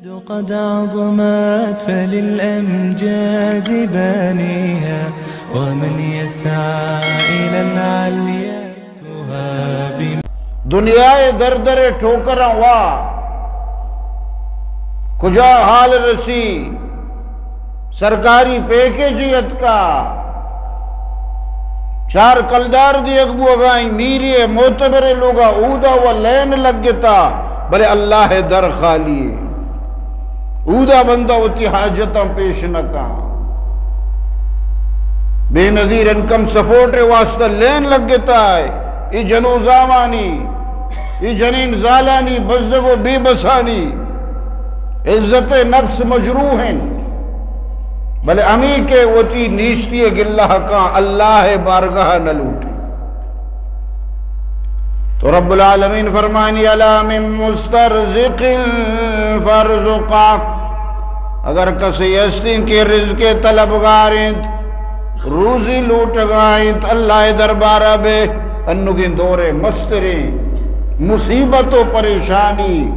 قد عظمت فللأمجاد بانيها، ومن يسعى إلى العليا يهاب. دنیا ءِ در در ءَ ٹوکراں وا، کجا حال رسی؟ سرکاری پیکج اتکا، چار کلدار دیگ بوگائیں، میری ءِ معتبر ءِ لوگا اودا و لین لگتا، بلے اللہ ءِ در خالی ءَ۔ اودا بندہ وتی حاجتاں پیش نہ کن۔ بے نظیر انکم سپورٹ ءِ واسطہ لین لگتا ہے۔ اے جنوزامانی، اے جنین زالانی، بزگ و بے بسانی عزت نفس مجروح انت، بلے ہمے کہ وتی نیستی ءِ گلہ کاں، اللہ ءِ بارگاہ ءَ نہ لوٹی۔ تو رب العالمین فرمانی، الا من مسترزق فارزقا، اگر کسے ہستیں کہ رزق ءِ طلبگار انت، روزی لوٹگا انت، اللہ ءِ دربارا بے، انوگیں دور ءِ مستریں مصیبت و پریشانی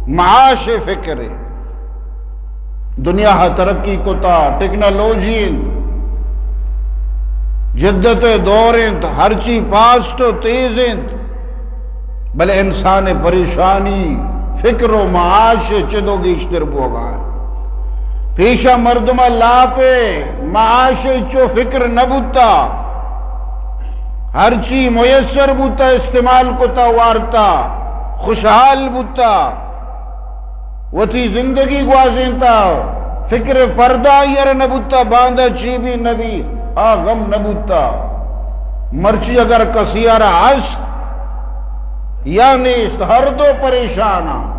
معاش ءِ فکر ءَ۔ دنیا ءَ ترقی کتا، ٹیکنالوجی انت، جدت ءِ دور انت، ہرچی فاسٹ و تیز انت، بلے انسان ءِ پریشانی، فکر و معاش چدو گیشتر بوگا انت۔ پیشا مردم ءَ لاپ ءِ معاش ءِ چو فکر نہ بوتا، ہرچی میسر بوتا استعمال کتا وارتا، خوشحال بوتا۔ وتی زندگی گوازینتا، فکر پردہ آئی ءَ را نہ بوتا، باندا چی بی نہ بی، آ غم نہ بوتا۔ مرچی اگر کسی ءَ را ہست یا نیست، ہر دو پریشان آں۔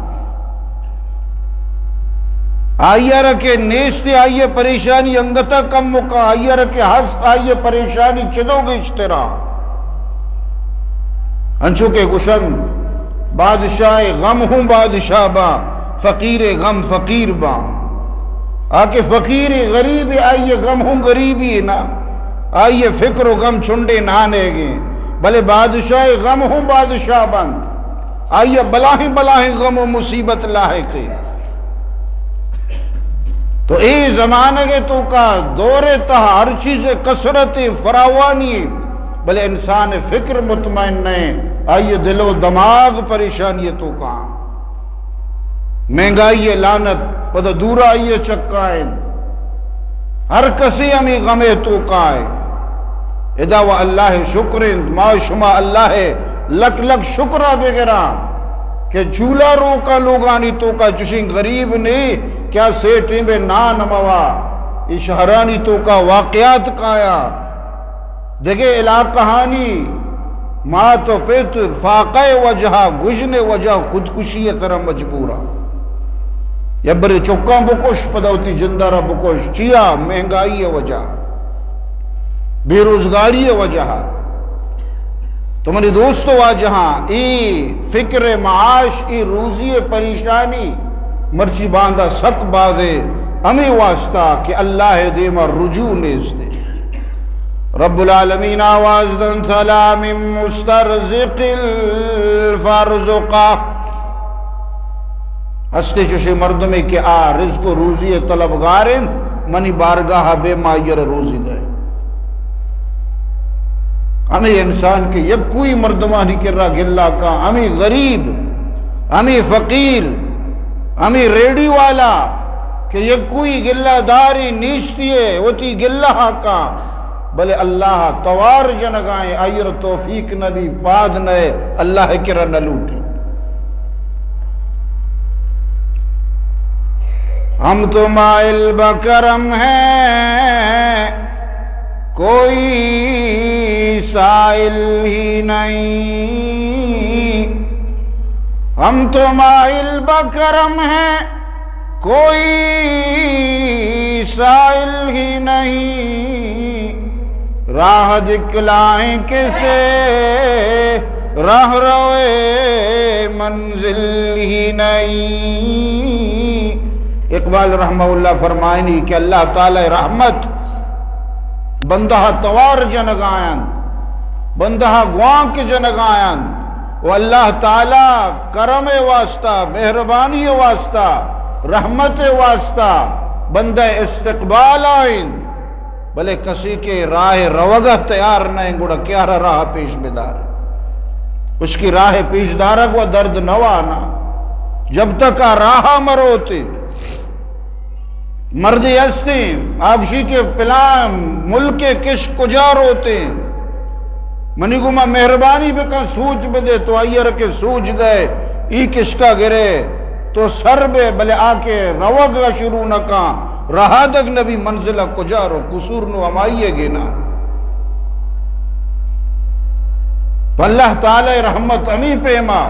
آئی ءَ را کہ نیست، آئی ءِ پریشانی انگتا کم مکا، آئی ءَ را کہ ہست، آئی ءِ پریشانی چدو گیشترا۔ انچو کہ گوشنت، بادشاہ ءِ غم ہوں بادشاہ باں، فقیر ءِ غم فقیر باں۔ آ کہ فقیر ءِ غریب ءِ، آئی ءِ غم ہوں غریبی ءِ نا، آئی ءِ فکر و غم چنڈے نانیگیں، بلے بادشاہ ءِ غم ہوں بادشاہ بنت، آئی ءَ بلاہیں بلاہیں غم و مصیبت لاحق ءِ۔ تو اے زمانگ ءِ توکا، دور ءِ تہا ہر چیز ءِ کثرت ءِ فراوانی، بلے انسان ءِ فکر مطمئن نہ انت، آئی ءِ دل و دماغ پریشانی ءِ توکا۔ مہنگائی ءِ لعنت پدا دور آئی ءِ چکا انت۔ ہر کسے ہمے غم ءِ توکا انت۔ ادا و اللہ ءِ شکر انت، ما شما اللہ ءِ لک لک شکر ءَ بگراں کہ چولا روکاں لوگانی توکا چشیں غریب نے کہ آ سے ٹیم ءِ نان موا۔ اے شہرانی توکا واقعات کایاں، دگہ علاقہانی مات و پت فاقہ ءِ وجہا، گژن ءِ وجہا خودکشی ءِ سرا مجبوراں۔ یا برے چکاں بکش، پدا وتی جند ءَ را بکش۔ چیا؟ مہنگائی ءِ وجہا، بے روزگاری ءِ وجہا۔ تو منی دوست و واجہاں، اے فکر ءِ معاش، اے روزی ءِ پریشانی مرچی باندا سک بازے، ہمے واسطہ کہ اللہ ءِ دیما رجوع نیست۔ رب العالمین آواز دنت، الا من مسترزق فارزقا۔ ہستے چوشیں مردمے کہ آ رزق و روزی ءِ طلبگار انت، منی بارگاہ ءَ بے، ما آئی ءَ را روزی دئے۔ ہمے انسان کہ یکوئی مردمانی کرا گلہ کاں، ہمے غریب، ہمے فقیر، ہمے ریڑی والا کہ یکوئی گلہ داری نیستی ءَ وتی گلہ کاں، بلے اللہ توار جنگائیں، آئی ءَ را توفیق نبی، پاد نئے، اللہ ءِ کرا نہ لوٹی۔ ہم تو مائل بہ کرم ہیں، کوئی سائل ہی نہیں۔ ہم تو مائل بہ کرم ہیں، کوئی سائل ہی نہیں۔ راہ دکھلائیں کسے، راہ روے منزل ہی نہیں۔ اقبال رحمہ اللہ فرمائنی کہ اللہ تعالی رحمت بندہ توار جنگائیں، بندہ گوانک جنگائیں، و اللہ تعالی کرم واسطہ، مہربانی واسطہ رحمت واسطہ بندہ استقبال آئیں، بلے کسی کے راہ روگا تیار نہ ایں، گڑا کیا را راہ پیش بدار؟ اس کی راہ پیش دارگ و درد نوانا، جب تک آ راہ مروتے۔ مردے ہستیں، آگشی کے پلان ملک کش کجا روتے، منی گما مہربانی بکن، سوج بدے۔ تو آئی ء را کہ سوج دے، ای کشکا گرے، تو سر بے، بلے آ کہ روگ ء شروع نہ کن، رہادگ نبی، منزل ء کجا رو؟ قصور نو ہمائی ء گینا۔ پہ اللہ تعالی رحمت ہمی پیما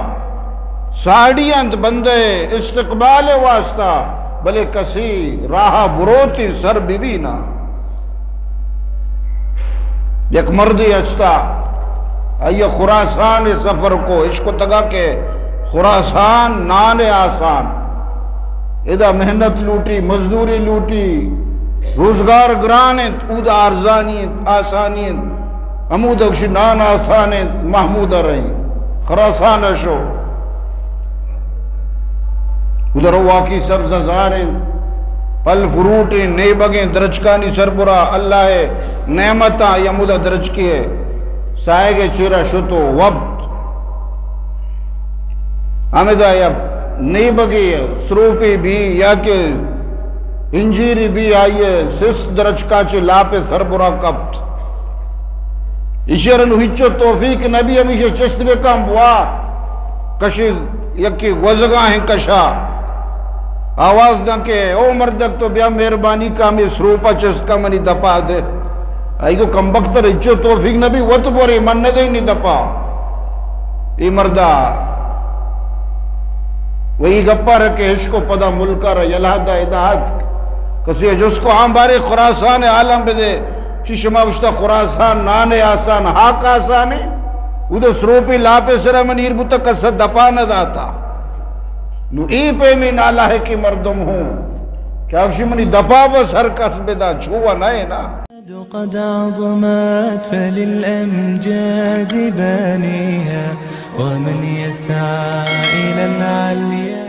ساڑی انت بندے استقبال واسطہ، بلے کسی راہ بروتی سر بی بی نا۔ یک مردی ہستا، آئی خراسان سفر کو، اشکتگا کہ خراسان نان آسان، ادا محنت لوٹی، مزدوری لوٹی، روزگار گران انت، اودا ارزانی انت، آسانی انت، ہمودا گوشی نان آسان انت، محمود رہی خراسان شو۔ ادھر واقعی سبز زار انت، پھل فروٹ انت، نیبگ انت، درچکانی سربرا اللہ ء نعمت آ، یا مدا درچکی ء سائگ ء چیرا شتو وپت۔ ہمدا یا نیبگی سروپی بی یا کہ انجیری بی، آئی ء سست درچکا چہ لاپ ء سربرا کپت۔ ایشی ء را نوں ہچو توفیق نہ بی، ہمیشہ چست بکن، بوا کشی یکی گوزگاں ہیں کشا۔ آواز داں کہ او مردک تو بیا مہربانی کا ہمے سروپا چست کا منی دپا دے۔ آئی گو کمبخت ء را ہچو توفیق نہ بی، وت بورے من نہ دئی نی دپا۔ اے مردا وہی گپا رکے ہشکو پدا ملکا را یلہ دا ادا اتک۔ کسی ء جست کو ہاں بارے خراسان ء عالم بدے۔ چی شما گوشتا خراسان نان آسان، ہاک آسان ہے؟ اود سروپی لاپ سرا من ایر بوتا کس دپا نہ داتا۔ نو اے پیمیں نالاحقیں مردم ہوں کہ اگشی منی دپا بس ہر کس بدا، چھو نہ ہے نا۔ قد عظمت فللأمجاد بانيها، ومن يسعى إلى العليا